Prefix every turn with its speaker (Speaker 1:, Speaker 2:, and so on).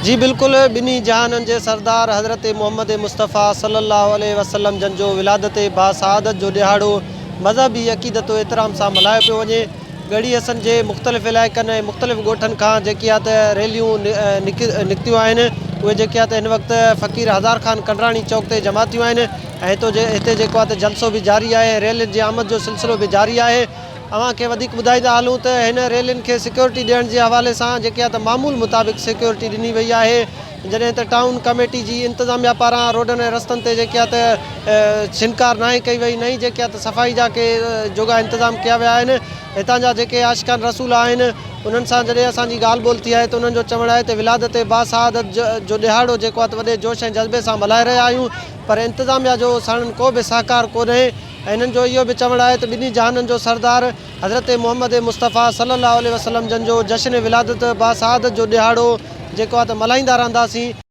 Speaker 1: جي بلڪل ٻنهي جهانن جي سردار حضرت محمد مصطفيٰ صلي الله عليه وسلم جن جو ولادت باسعادت جو ڏهاڙو مذهبي عقيدت و احترام سان ملهايو پيو وڃي. ڳڙهي حسن جي مختلف علائقن ۽ مختلف ڳوٺن کان جيڪي آ ته ريليون نڪتيون آهن اهي جيڪي آ ته هن وقت فقير هزار خان ڪنڊراڻي چوڪ تي جمع ٿيون آهن ۽ هتو جي هتي جيڪو آ ته جلسو به جاري آهي ۽ ريلين جي آمد جو سلسلو به جاري آهي اوهان کي وڌيڪ ٻڌائيندا هلون ته هن ريلين کي سيڪيورٽي ڏيڻ جي حوالي سان جيڪي آ ته معمول مطابق سيڪيورٽي ڏني وئي آهي جڏهن ته ٽائون ڪميٽي جي انتظاميا پاران روڊن ۽ رستن تي جيڪي آ ته ڇنڪار ناهي ڪئي وئي نه ئي جيڪي آ ته صفائي جا ڪي جوڳا انتظام ڪيا ويا آهن هتان جا جيڪي عاشقان رسول آهن انهن سان جڏهن اسان جي ڳالهه ٻولهه ٿي آهي ته انهن جو چوڻ آهي ته ولادت باسعادت جو ڏهاڙو جيڪو آ ته وڏي جوش ۽ جذبي سان ملهائي رهيا آهيون پر انتظاميا جو ساڻن ڪو به سهڪار ڪونهي ۽ انهن جو اهو به چوڻ آهي ته ٻنهي جهانن جو سردار حضرت محمد مصطفيٰ صلي الله عليه وسلم جن جو جشن ولادت باسعادت جو ڏهاڙو جيڪو آهي ته ملهائيندا رهنداسين.